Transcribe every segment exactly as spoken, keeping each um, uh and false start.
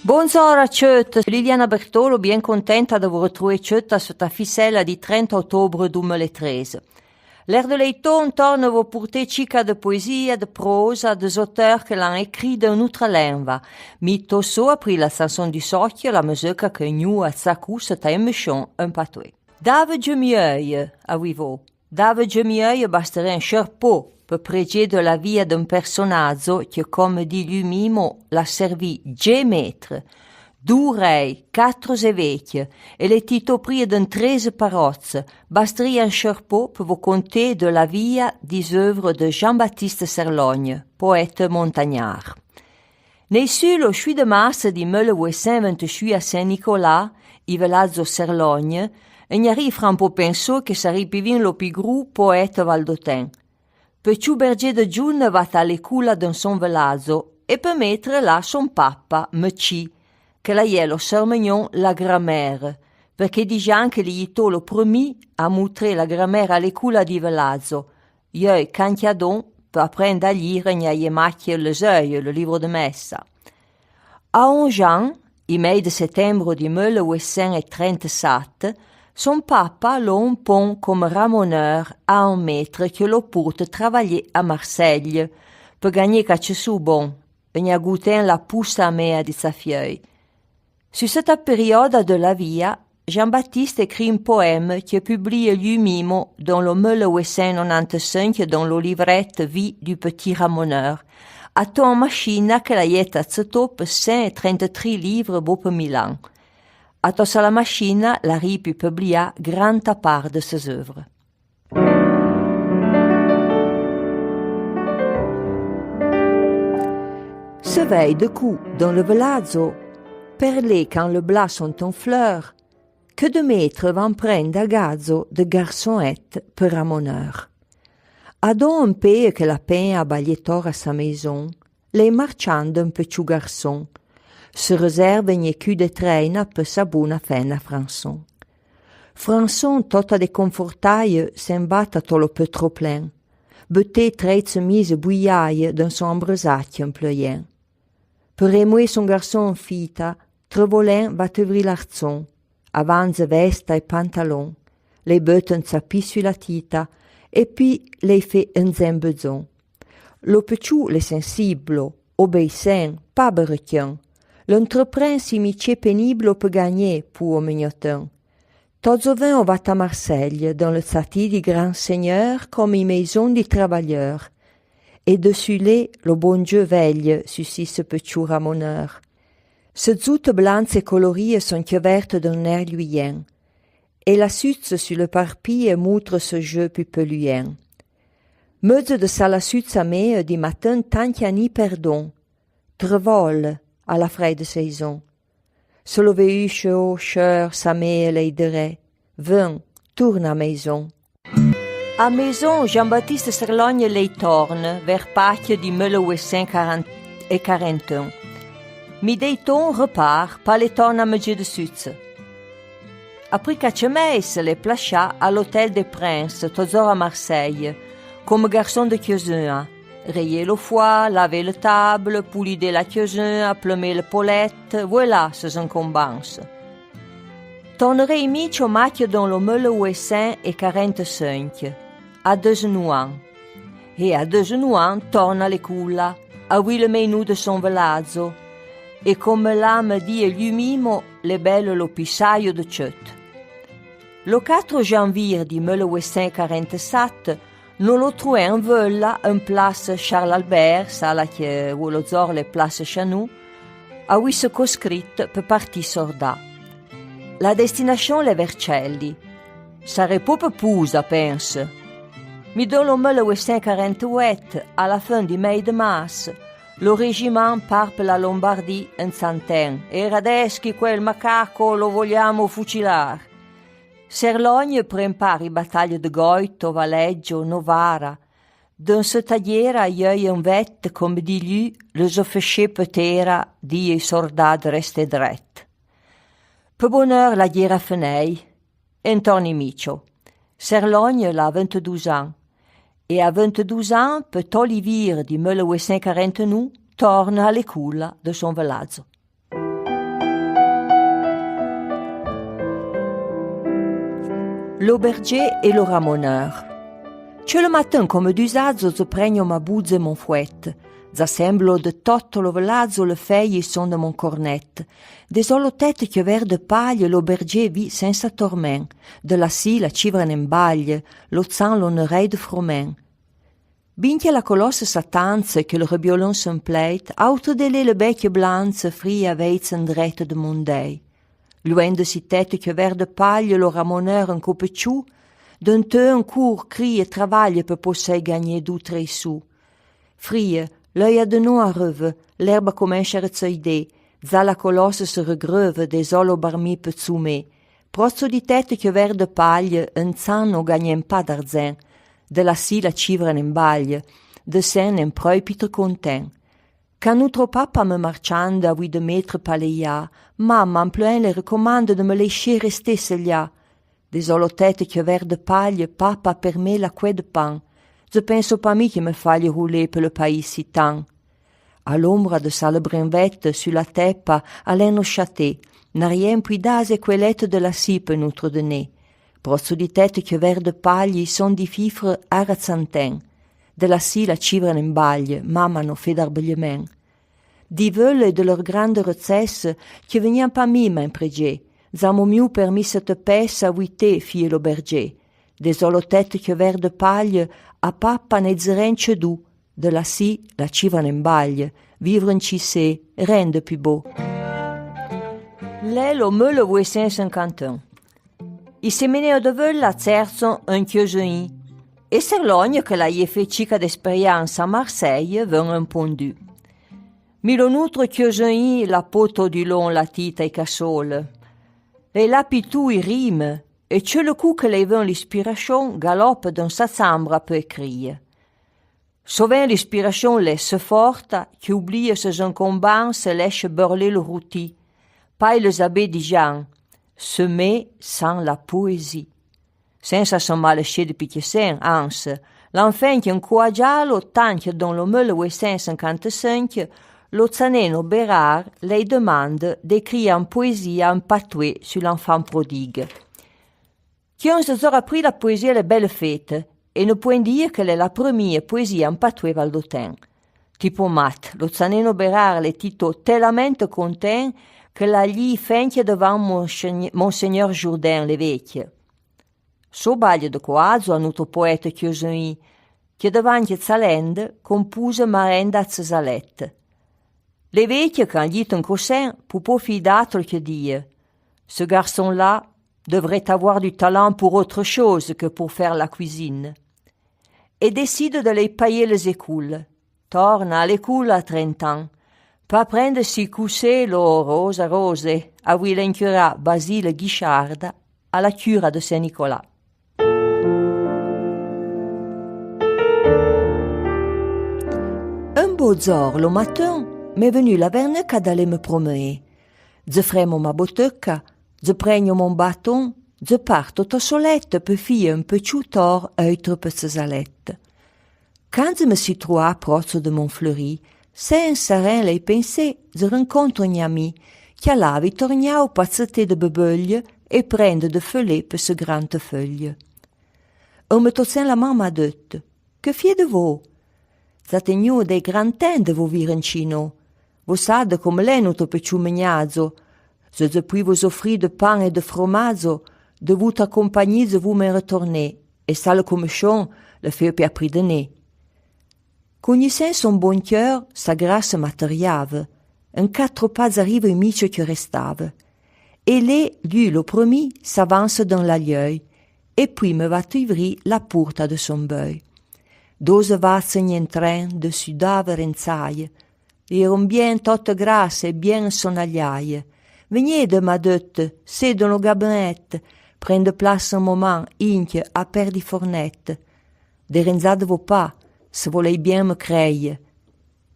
Bondzor a tcheut, Liliana Bertolo, bien contenta de vo retrouvé tcheut a sota fissella di trenta ottobre dou mille e treze. L'Air de Leiton torne vo pourté tchica de poésia, de prosa, des auteurs que l'an écrit deun noutra lenva. Mi to so aprì la chanson du soc, la mezeucca que gnou a tsacou sota émeuchon eun patoué. Dave djeu mieuille, avouì vo. Dave djeu mieuille basteré eun tcheur po pe prédjé de la via deun personadzo que, comme di lu mimo, l'a servi djé métre, dou rei, catro zévéque, é le tito prie deun tréze parotse, basterì eun tcheur po pe vo conté de la via dis euvres de Jean-Baptiste Cerlogne, poète montagnard. Neisu lo chouì de marse di mille vouet sen vente-chouì a Saint-Nicolas, i veladzo Cerlogne, e gn'arì fran po pensó que sarì pi vin lo pi grou poète valdoten. Petchou berdjé de djoune va a l'écoula deun son veladzo é pe métre la son papa, Mechì, que l'a iè lo sermegnon la grammaire, perqué dijan que l'è itó lo premié a moutré la grammaire a l'écoula di veladzo, ieu cantiadon pe aprende a lire gn'aie maque le zeuille, le livro de messa. A onz'an, i mei de settembro di mille vouet sen é trente-sat, son papa lo empon comme ramoneur a eun métre que lo pourte travaillé a Marseille, pe gagné catchesou bon, e gna gouté la poussa a mea di tsa fieuille. Su seta périoda de la via, Jean-Baptiste écrit eun poème que publie lu mimo deun lo mille vouet sen nonante-senque deun lo livret Vie du petit ramoneur. Atò eun machina que l'a ièta tsetó pe sen é trente-tri livre bo pe Milan. Atò sa la machina l'arì pi publià granta par de ses euvres. Se vei de cou deun le veladzo, per lé can le bla son eun fleur, que de métre van prende a gadzo de garsonette pe ramoneur. Adon eun pé que l'a pen a baillé tor a sa meizon, l'è marchande eun petchou garson, se reserve gne cu de treina pe sa bouna fena Franson. Franson, tota déconfortaye, s'en va atò lo pe tro plen, beté trei tsemize bouillaye deun son ambrezaque eun pleuyen. Pe remoué son garson eun fita, Trevolen va teuvri l'artson, avanze vesta é pantalon, lei beute eun tsapi su la tita, é pi lei fé eun zembedzon. Lo petchou l'è sensiblo, obeissin, pa berequeun. L'entrepren si mitié péniblo pe gagné pou o mignoteun. Todzo vin o va a Marseille, deun le tsatì di gran seigneur comme i meizon di travailleur. É dessu lé lo bon Dieu veille su si se petchou ramoneur. Se dzoute blantse é colorie son queuverte deun air luyen. É la sutse su le parpille moutre se jeu pu peluyen. Meudzo de sa la sutse a mé di matin tanque a ni perdon. Trevole a la freide seizon. Se lo veuchu o cheur sa mé lei deré, vin, tourne a meizon. A meizon, Jean-Baptiste Cerlogne lei torne, ver Paque di mille vouet sen é quarante-un. Mi deiton repar, pa le torne a meudzé de sutse. Aprì catche meis l'è plachà a l'Hôtel des Princes, todzor a Marseille, comme garson de queuzun-a. Reyé lo foua, lavé le table, poulidé la queuzun-a, pleummé le polette, vouelà ses encombanse. Torneré i Micho maque deun lo mille vouet sen é quarante-senque, a dezenou an. É a dezenou an torne a l'écoula, avouì le meinou de son veladzo, é comme l'a me di lu mimo, l'è belle lo pi saio de tcheut. Lo catro janvier di mille vouet sen é quarante-sat, no lo troué eun vella eun place Charles Albert, sala que voulodzor l'è place Chanou, avouì se co scrit pe parti sorda. La destinachon l'è Vercelli. Saré po pe pousa, pense. Mi deun lo mille vouet sen é quarante-vouet, a la fin di mei de mars, lo régiman par pe la Lombardie eun tsanten. É radeschi quel macaco, lo vogliamo fucilar. Cerlogne pren par i bataille de Goito, Valeggio, Novara. Deun seta guéra ieu eun vette, comme di lu, le zo fechè pe tera, di i sorda de resté dret. Pe boneur la guéra fenei, entorne i Micho. Cerlogne l'a vente-douz an. É a vente-douz an, pe to l'ivir di mille vouet sen é quarante-nou, torne a l'écoula de son veladzo. Lo berjé é lo ramoneur. Tcheut le matin, comme d'usadzo, dze prègno ma boudze é mon fouet. Dze assemblo de tot lo veladzo le fèye i son de mon cornet. Désò lo tète que vert de palye, lo berjé vi sensa tormen. De la si la tchivra n'en balye, lo tsan lo neurèi de fromen. Bin que la colosse s'attantse, que le rebiolon s'emplèite, autre de lé le bèque blantse frie avèitse en drète de mon dèi. Luèn de si tète que vert de palye, lo ramoneur en cope tchou, d'un teu en cour crie é travaille pe possèi gagné dou trèi sou. Frie, l'euille a de no arreuve, l'erba comenche a retseidé, dza la colosse se regreuve, désò lo barmi pe tsoumé. Protso di tète que vert de palye, en tsan no gagnen pa d'ardzen, de la si la tchivra n'en balye, de sen n'en preuipitre conten. Can noutro papa me marchande avouì de métre pa lèi ya, mamma en pleun le recomande de me lèiché resté selya. Désò lo tète que vert de palye, papa per mé l'a couè de pan. Dze penso pa mi que me faille roulé pe le paï si tan. A l'ombra de sa lebrenvète, su la tèpa, a l'en no chaté, n'a rien pouì daze couè lète de la si pe noutro dené. Protso di tète que vert de palye, i son di fifre ara tsanten. De la si la tchivra n'en balye, mamma no fé d'arbelyemen. Di veule é de leur grande retsèsse, que vegnan pa mi m'en prèdjé. Dza mo miou permi sete pèsse avouì té, fie lo berjé. Désò lo tète que vert de palye, a papa n'è dzeren tcheut dou. De la si la tchivra n'en balye, vivre en tchissé, ren de pi bo. L'è lo meulle vouè sen senquanteun. I semenéo de veule a Tsertson en Queujein. É Serlogne, que l'ayè fé tchica d'espérianse a Marseille, vin en pondu. Mi lo noutro Queujein l'a po todulon la tita i cassole. L'è la pi tou i rime, é tcheut le cou que lèi vin l'ispirachon, galope dedeun sa tsambra pe écrire. Sovèn l'ispirachon l'è se forta, que oublie ses encombranse, lèiche beurlé lo routi. Pai le zabé di Jan, semé san la poésie. Sensa son malechè de piqué sen, anse, l'an fenque encouadjalo, tan que dedeun lo meulle vouè sen senquante-senque, lo tsaneno Bérard lèi demande d'écrire en poésie en patoué su l'enfant prodigue. Quinze dzor aprì la poésie l'è belle féte, é no pouèn dire que l'è la premie poésie en patoué valdoten. Tipo mat, lo tsaneno Bérard l'è tito telamente conten que l'a lì fenque devan Monsegne-, Monseigneur Jourdain, l'évêque. So balye de coadzo a noutro poète Queujein, que devanque tsa lende compuse marenda a tse zalette. L'évêque, can lite en cosen, pou po fie d'atro que dire : « Ce garçon-là devrait avoir du talent pour autre chose que pour faire la cuisine. » É décide de lèi payé les écoules. Torna a l'écoule a trente an. Pe aprende si cousé lo rosa rose, avouì l'encura Basile Guichard, a la cura de Saint-Nicolas. Un bo dzor lo matin, m'è venu la verneuca d'alé me promené. Dze fremo ma boteuca, dze prègno mon baton, dze parto to solette pe fie un petchoù tor eutre pe tse zalette. Can dze me si troà protso de mon fleuri, sensa ren lèi pensé, dze rencontro un ami, que l'ave torgnao pa tseté de bebeuille é prende de feulé pe se grante feuille. En me totsen la man m'a deut : « Que fiède vo ? Dza tegnou dèi gran ten de vo vire en Chino. Vo sade comme l'è noutro petchoù megnadzo. Se dze pouì vo offri de pan é de fromadzo, de voutra compagnì dze vo m'en retorné, é sa le comechon le fé pe aprì dené. » Cognussen son bon cœur, sa grasse m'atteriave. En catro pa dz'arrive i micho que restave. É lé, lu lo premi, s'avanse dedeun l'alieui, é pouì me va tuivri la pourta de son beuy. Doze vatse gnentren de sudave rentsaye, éron bien tote grasse é bien sonagliaye. Vegnède, m'a deut, sé dedeun lo gabinette, prende place un moment, inque, a pèr di fornette. Derendzade vo pa, se volèi bien me crèye.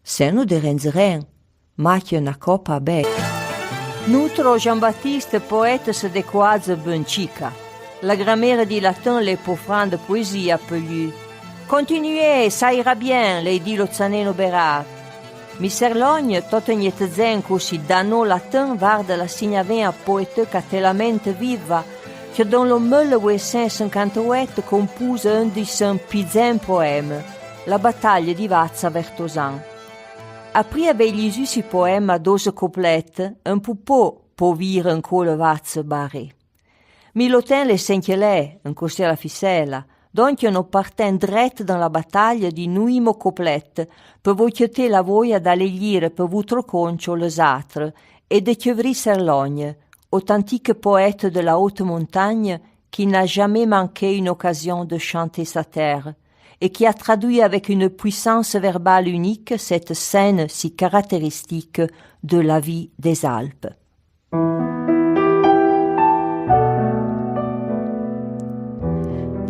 Sen no derendze ren, maque na copa a bèc. Noutro Jean-Baptiste poète se decoadze ben tchica. La grammaire di latin l'è po fran de poésie pe lu. « Continuez, ça ira bien », lèi di lo tsaneno Bérard. Mi Serlogne, tot en gnetedzen cosi dano latin, varde la signa ven a poeteuca telamente viva, que deun lo meulle vouè sen sinquanta-vouet compouse un di sen pi dzen poème, La bataille di Vatsa ver Tozan. Aprì avèi lizu si poème a doze couplet, un pou po po vire incó le Vatse baré. Mi lo ten l'è sen que l'è, incó se la fisella, donc no parten dret deun la bataille di nouimo couplet, pe vo queuté la voya d'aller lire pe voutro concho les âtres, et de queuvri Cerlogne, authentique poète de la haute montagne qui n'a jamais manqué une occasion de chanter sa terre, et qui a traduit avec une puissance verbale unique cette scène si caractéristique de la vie des Alpes.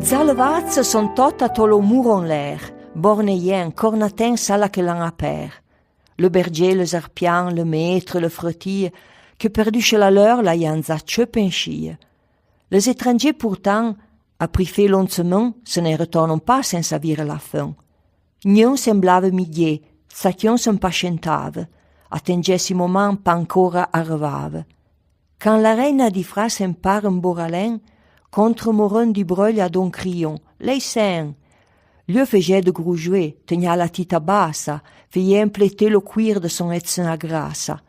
Dza le Vatse son tot a to lo mouron l'er, borneyen, cornaten sala que l'an a per. Le berger, les arpians, le maître, le freutille, que perduche la leur, la yan dza tcheu penchie. Les étrangers pourtant, aprì fé lon tsemen, se n'en retornon pa sensa vire la fen. Gneun semblave midié, tsaccheun s'empachentave, atendjè si moman p'ancora arrevave. Can la reina di Fra s'empare un boralen, contre Morin di Breuil a don crion, Lèi sen! Lieu fèjè de grou joué, tegna la tita bassa, fèjè empleté lo cuir de son etsen a grassa.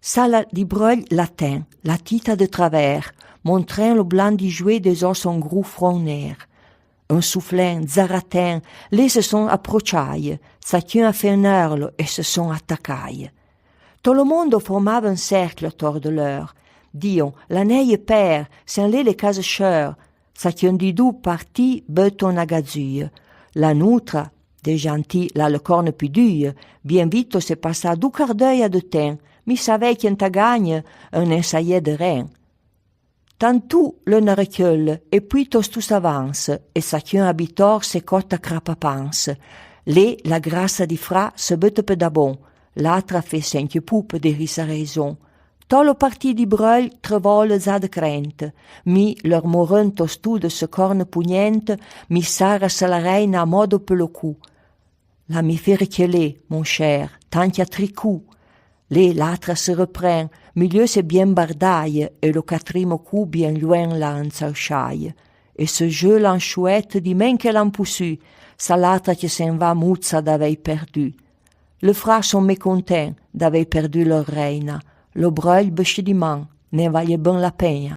Sala di Breuil la ten, la tita de travers, montren lo blan di joué dezò son grou fron ner. Un souflen, dzaraten, lé se son aprotchaye, tsaccheun a fé un eurlo e se son attacaye. To lo mondo formave un cercle ator de leur. Dion, la nèye per, sen lé le case cheur, tsaccheun di dou parti beuton a gadzue. La noutra, de gentil, l'a le corne pi due, bien vito se passa dou quart d'eua de ten, mi savè qu'en ta gagne, un n'en sayè de ren. Tantou l'un a recueille, e pui tostou s'avance, e tsaccheun a bitor se cotta crapapanse. Lé, la grassa di Fra se beute pe dabon, l'atra fé senque pou pe deri sa reizon. To lo parti di Breuil trevole dza de crente, mi leur Morin tostou de se corne pugnente, mi sara se la reina a modo pe lo cou. La mi fé recueillé, mon cher, tanque a tri cou. Lé, l'atra se repren, mi lieu se bien bardaye, e lo quatrimo cou bien luen l'a ensauchaye. E se jeu l'an chouette di men que l'an poussu, sa l'atra que se'n va mutsa d'avèi perdu. Le Fra son méconten d'avèi perdu leur reina, lo Breuil beuche di man, n'en valè ben la pegna.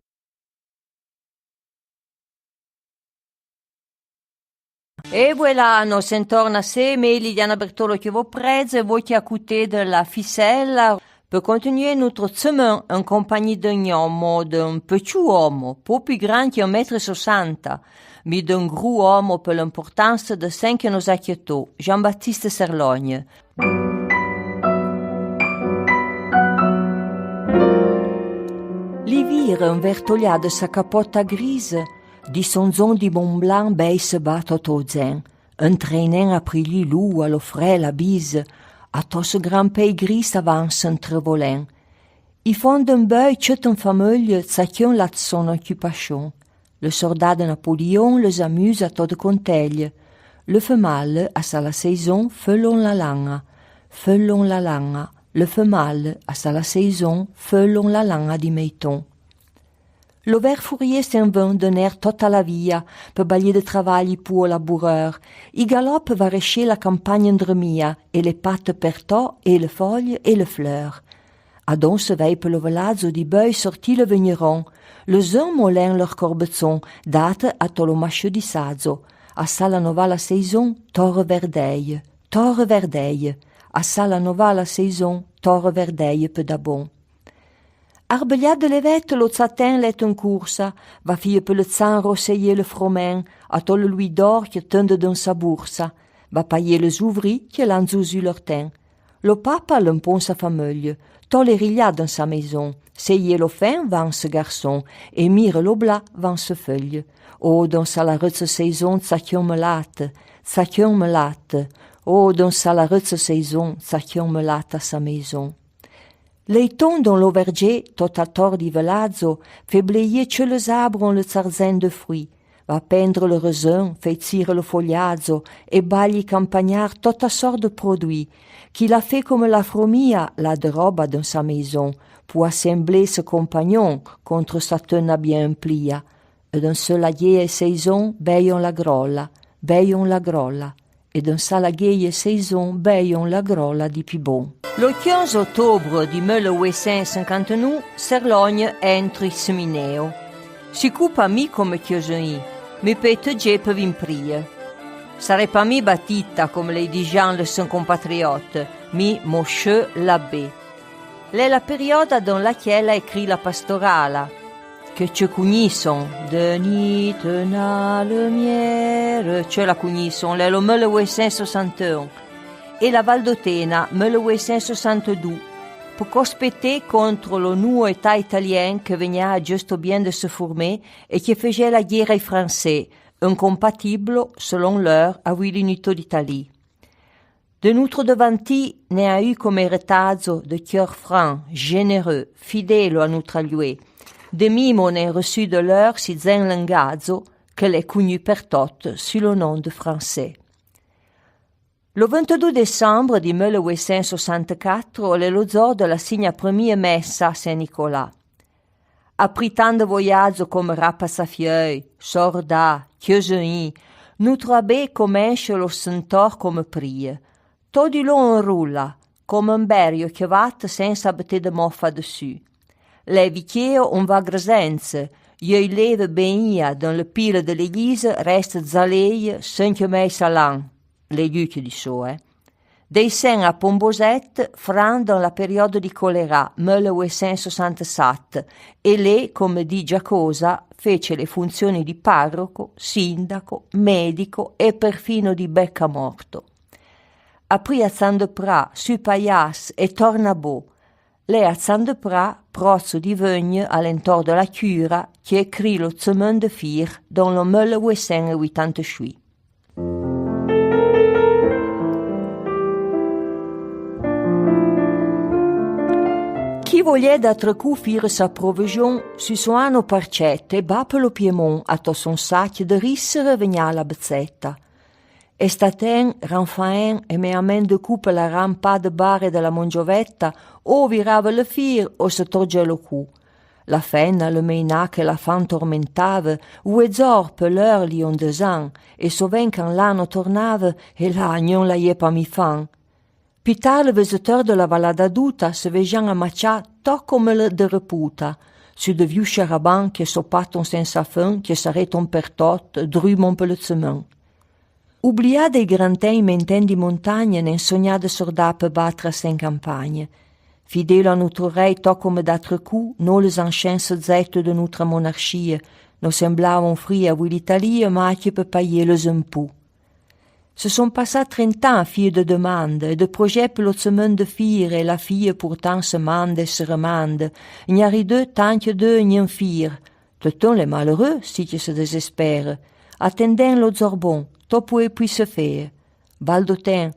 E voilà, no s'entorna se, me Liliana Bertolo que vo prèdze, vo que acouté de la fisella, pe continué noutro tsemen en compagnie d'un omo, d'un petchou omo, po pi gran que un mètre soixanta, mi d'un grou omo pe l'importanse de sen que nos acquetó, Jean-Baptiste Cerlogne. Li vire envertollià de sa capota grise, di son dzon di Mont Blanc bèi se bat tot o dzen, entrèinen aprì li l'oua, lo frè, la bise, a to se gran pèi gris avanse en trevolen. I fon d'un beuil tcheut en fameuille, tsaccheun l'a son occupachon. Le sordat de Napoléon les amuse a to de contèille. Le female a sa la seizon feulon la lana. Feulon la lana. Le female a sa la seizon feulon la lana di meiton. Lo ver fourié s'en ven de ner tota la via, pe balié de travalli pou o laboureur. I galope va reché la campagne endremia, e le pate per to, e le foille, e le fleur. Adon se vèi pe lo veladzo di beuil sorti le vegneron. Le zun molen leur corbetson, date a to lo macheu di sadzo. A sa la nova la seizon, to reverdèille, to reverdèille. A sa la nova la seizon, to reverdèille pe dabon. Arbelià de le vète lo tsaten l'è en coursa, va fie pe le tsan rossèillé le fromen, a to le louis d'or que tende deun sa boursa, va payé les ouvri que l'an dzouzu leur ten. Lo papa l'empon sa fameuille, to le rilià deun sa meizon, sèillé lo fen van se garson, e mire lo bla van se feuille. O deun sa la retse seizon tsaccheun me late, tsaccheun me late, o deun sa la retse seizon tsaccheun me late a sa meizon. L'eiton deun lo verger, tot ator di veladzo, fé bleié tcheut le zabron le tsardzen de fruit, va pendre le rezun, fé tsire lo fogliadzo, e balli campagnar tota sort de produit, qui l'a fé comme la fromia l'a de roba deun sa meizon, pou assemblé se compagnon contre sa teuna bien emplia. E d'un seul la guéye saison, bèyon la grolla, bèyon la grolla. E d'un seul la guéye saison, bèyon la grolla di pi bon. Lo quinze ottobre di mille huit cent cinquante-neuf, Cerlogne entre i Semineo. Si coupa mi comme queuseun, mi pète djé pe vin prie. Saré pa mi batita comme lé dijan le sen compatriote, mi Mocheu l'abbé. L'è la périoda dans laquelle a écrit la pastorala, que tse cougnisson, De nit na lumière, tse la cougnisson, l'è lo mille huit cent soixante et un, e la Valdotena, mille huit cent soixante-deux, pe cospété contre lo nouo état italien que vegna juste bien de se former e que fejè la guéra i Français, incompatiblo, selon leur, avouì l'unitó d'Italie. De noutre devanti n'en a eu comme eretadzo de queur franc, généreux, fidélo a noutra lué. De mimo n'en reçu de leur si zen lengadzo, que l'è cougnu per tot su lo non de Français. Lo vingt-deux décembre di mille huit cent soixante-quatre, l'è lo dzor de la signa premie messa a Saint-Nicolas. Aprì tan de voyadzo comme rapasafieu, sorda, queuseun, noutre abbé comènche lo sentor comme prie. Tot du lon en roula, comme un berio que vate sensa beté de moffa dessu. L'è viquéo on va grezenze, ieu i leve benia dans le pile de l'église reste zaleie senque mei salan. L'è lu que di so, eh. Dei sen a Pombozet, fran dans la périoda di colera, mille huit cent soixante-sept, e lé, comme di Giacosa, fece le funzioni di parroco, sindaco, medico e perfino di beccamorto. Aprì a Tsandepra, su Paias e torna bo. L'è a Tsandepra, protso di Veugne, a l'entor de la cura, que écrit lo Tsemin de fir dans lo mille huit cent huitante-chouit. Qui voliè d'atre cou fire sa provejon su son ano parcette, ba pe lo Piémon, ato son sac de risse revegna a la Bezzetta. Estaten, ranfaen e meamen de cou pe la rampa de bare de la Mongiovetta, o virave le fir o se tordzè lo cou. La fenna, le meinà que la fan tormentave, ouè dzor pe leur li on de zan, e soven can l'ano tornave, e la gnon la iè pa mi fan. Pi tar le vezeteur de la Valada d'Outa se vejan a matcha to comme le de reputa, su de viu charaban que sopaton sensa fen, que s'arreton pertot, drumon pe le tsemen. Oublià dei gran ten i menten di montagne, n'en sognà de sorda pe batre a sen campagne. Fidélo a noutro rei to comme d'atre cou, no le zancien sezette de noutra monarchie, no semblavon frie avouì l'Italie, ma que pe payé le zempou. Se son passà trent'an a fie de demande e de projet pe lo tsemen de fire, e la fie pourtan se mande e se remande, gn-a ri deu tanque deu gn-en fire, Teuton le malheureux, si que se désespère, attendèn lo dzor bon, to pouè pui se fére. Baldotin,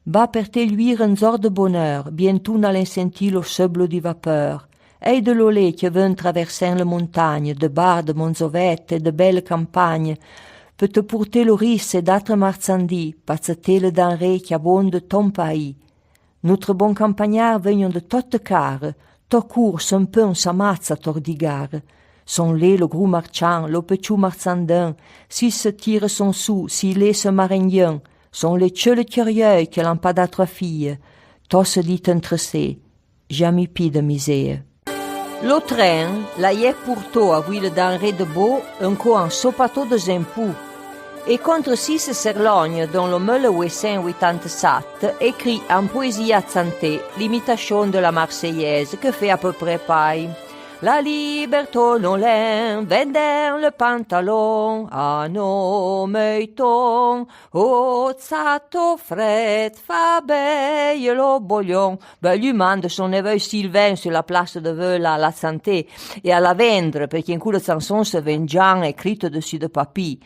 ba per te luire un dzor de bonheur, bientou n'alen senti lo seblo di vapeur. Ei de lo lé que ven traversèn le montagne, de Bar, de Monzovette e de belle campagne, pe te pourté lo risse e d'atre martsandi, pa tse te le denrée qu'abonde ton paì. Noutre bon campagnard vegnon de totte care, to cour, sen pen, sa matsa, tor di gare. Son lé lo grou martsan, lo petchou martsandin, si se tire son sou, si lé se marenguin, son lé tse le curieu que l'an pa d'atre fie, to se dit entre sé, jami pi de misère. Lo tren, la iè pourto avouì le denrée de bo, un co an sopato de zempou. E contre si se Cerlogne, dans lo mille huit cent huitante-sept, écrit en poésie a tsanté, l'imitation de la Marseillaise que fait à peu près paï. La libertó no l'en, vendèn le pantalon, a no meuton, o tsato fret, fa bèye lo bolyon. Ben, lu mande son neveu Sylvain su la place de Veula a la tsanté e a la vendre, perqué un cou le tsanson se vendjan écrite dessu de papi.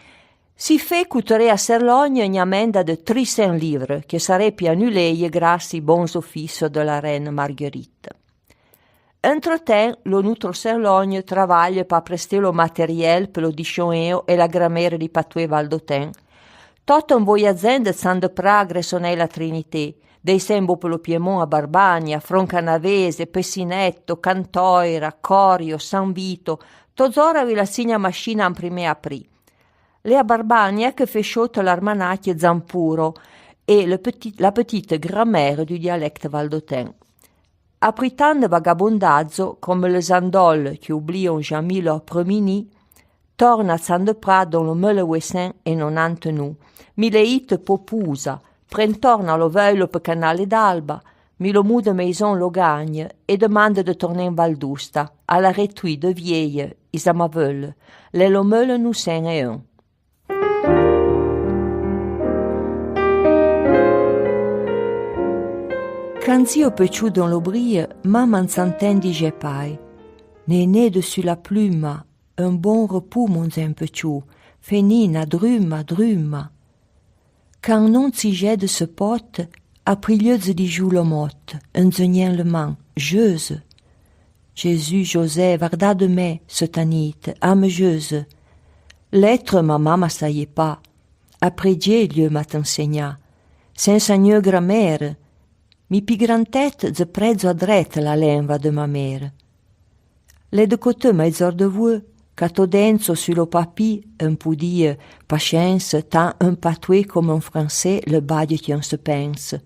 Si fé couteré a Cerlogne une amenda de trì sen livres, que saré pi annuléye grasse i bons offices de la reine Marguerite. Entreten, lo noutro Cerlogne travaille pa presté lo matériel pe lo dichonéo e la grammaire di patoué valdotin. Tot en voyadzèn de Tsandepra a Gressonèi la Trinité, Dèi sen bo pe lo Piémon a Barbagna, Froncanavese, Pessinetto, Cantoira, Corio, San Vito, tozor avouì la signa machina a imprimé aprì. L'è a Barbagna que fé chouta l'armanachie Zampuro é le petit, la petite grammaire du dialecte valdôtain. Aprì tan de vagabondazo, comme le zandol que oublion jamì lor premini, torna a Tsandepra dan lo meulle vouè sen é nonante nou. Mi l'è ite po pousa, pren torna lo veulo pe Canale d'Alba, mi lo moude maison lo gagne é demande de torné in Val d'Outa, a la retouì de Viéye, i za ma veulle, l'è lo meulle nou sen é eun. Can zio petchoù dan lo Brie, mama an Tsantèn dijè pai: Néné, dessu la pluma, un bon repou, mon zen petchoù, fé nina, druma, druma. Can non tsi jè de se pot, aprì lieudze di jou lo mot, en dzeugnen le man, Jeuse. Jésus, José, vardade-mè, se tanite, âme Jeuse. Lettre ma mama sayè pa, aprì Dié lieu m'at ensegna, sensa gneu grammaire, mi pi gran tète dze prèdzo adrèt la lenva de ma mère. L'è de coteù mai dzor de vouè, ca to denso su lo papì, en poudie, pachiense, tan en patoué comme en fransé, le badie que en se pense.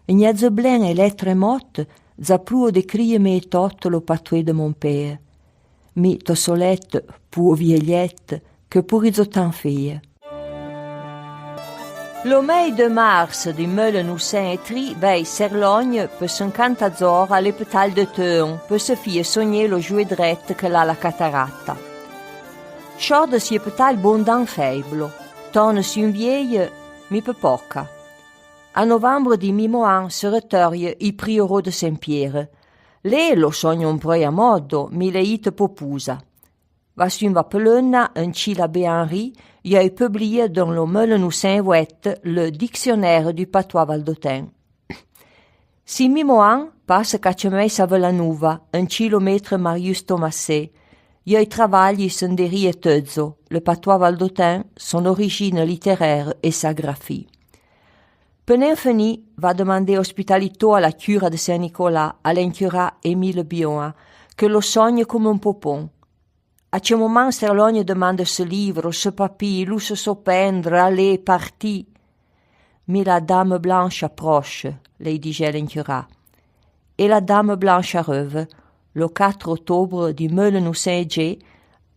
Gna dze blen é lettre mot, dza plouo de crie mé tot lo patoué de mon père. Mi to solèt, pouo viellèt, que pouridzo tan fé. Lo mèi de mars di meulle nou sen é tri vèi Cerlogne pe sencanta dzor a l'épétal de Teun, pe se fie sogné lo joué drèt que l'a la catarata. Chor de si épétal bondan fèiblo, torne su in Viéye, mi pe poca. A novambre di mimo an se reteurie i prioró de Sen-Piére. Lé lo sognon preuì a moddo, mi l'è ite po pousa. Va su in Vapeleuna, en tsi l'abbé Henri, i a publié dan lo meulle nou sen vouet le Dictionnaire du patois valdôtain. Si mimo an, passe catchemèi Savelanouva, en tsi lo maître Marius Thomasset, i a travaillì sen deri é teudzo, le patois valdôtain, son origine littéraire é sa graphie. Pe nen fenì, va demandé ospitalitó a la cura de Sen-Nicolà, a l'encurà Émile Bioa, que lo sogne comme un popon. A tse moman Cerlogne demande se livro, se papì, lousse so pendre, allé, parti. Mi la Dame Blanche approche, lèi dijè l'encurà. É la Dame Blanche arreuve, lo quatre octobre di meulle nou sen é dze,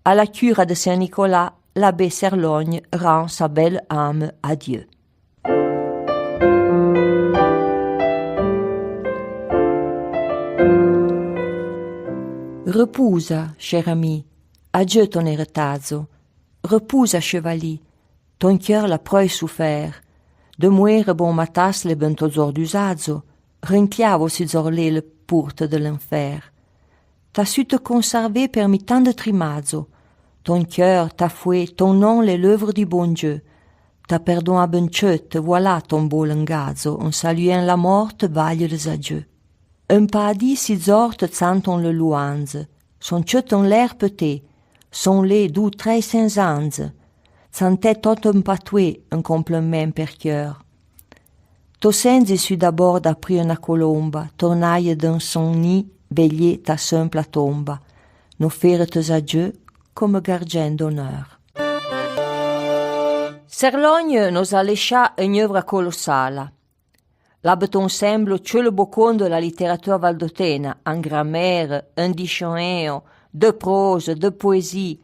a la cura de Sen-Nicolà, l'abbé Cerlogne rend sa belle âme à Dieu. Repousa, cher ami, adieu ton eretadzo. Repousa, chevali, ton cœur l'a preuì souffert. De mouére bon matas l'è ben todzor d'usadzo, rincliavo si dzor l'è le porte de l'enfer. T'as su te conservé permi tan de trimadzo. Ton cœur, ta foué, ton non l'è l'œuvre di bon Dieu. Ta perdon a ben tseut, voilà ton bo lengadzo, en saluèn la mort, baille les adieux. En paradis si dzor te tsanton le louandze, son tseut en l'er pe té, son lé dou trèi sen andze, tsantè tot en patoué en complemen per cœur. To sendze su d'abord aprì euna colomba, tornaille dan son ni, vèillé ta sempla tomba, no fére tes adieux comme gardien d'honneur. Cerlogne nos a lèchà eun'euvra colossala. L'abeton semblo tseut le bocon de la littératura valdotèna, en grammaire, en diccionéo, de prose, de poésie,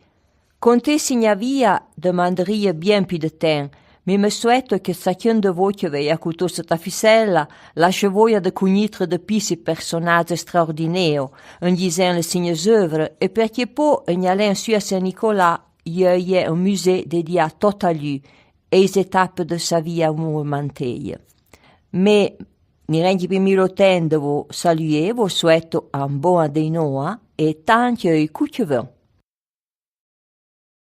Contè si gna via, demanderie bien pi de ten, mi me soueto que tsaqueun de vo que vèi acouto seta ficella, l'ache voia de cougnitre de pi si personadze extraordinéo, en disen le signezeuvre, é perqué po en allen su a Sen-Nicolà, i a un musée dédià tot a lu, é is étapes de sa via mouvementéye. Mé mi renque pi mi lo ten de vo salué, vo soueto an bon a dei noa, é tanque i cou que ven.